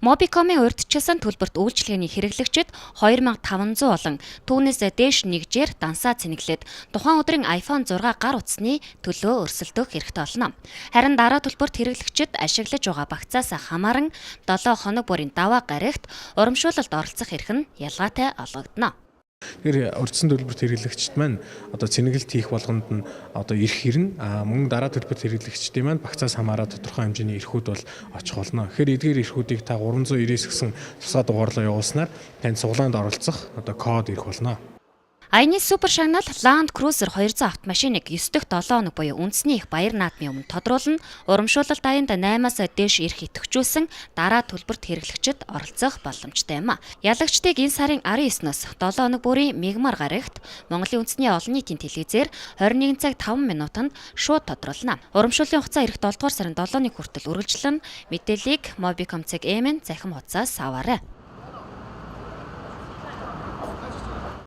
Mobicom-ын урьдчилсан төлбөрт үйлчилгээний хэрэглэгчид 2500 болон түүнээс дээш нэгжээр дансаа цэнэглээд тухайн өдрийн iPhone 6 гар утасны төлөө өрсөлдөх эрхтэй болно. Харин дараа төлбөрт хэрэглэгчид ашиглаж байгаа багцаас хамааран 7 хоног бүрийн даваа гарагт урамшуулалд оролцох эрх нь ялгаатай олгогдоно. Тэгэхээр урьдчилсан төлбөрт хэрэглэгчид маань одоо цэнэглэлт хийх болгонд нь одоо эрх ирнэ. А мөн дараа төлбөрт хэрэглэгчдийн маань багцаас хамаараад тодорхой хэмжээний эрхүүд бол очих болно. Тэгэхээр эдгээр эрхүүдийг та 399 гэсэн тусгай дугаарлаа явуулснаар танд сугалаанд оролцох одоо код ирэх болно. Аяны супер шагнал Land Cruiser 200 автомашиныг 9 дэх 7 хоног буюу үндэсний их баяр наадмын өмнө тодруулна. Урамшуулалт аянд 8-аас дээш эрх идэвхжүүлсэн дараа төлбөрт хэрэглэгчид оролцох боломжтой юм а. Ялагчдыг энэ сарын 19-ноос 7 хоног бүрийн мягмар гарагт Монголын үндэсний олон нийтийн телевизээр 21 цаг 5 минутанд шууд тодруулна. Урамшууллын хугацаа ирэх 7 дугаар сарын 7-ны хүртэл үргэлжлэнэ. Мэдээллийг Mobicom.mn цахим хуудасаас аваарай.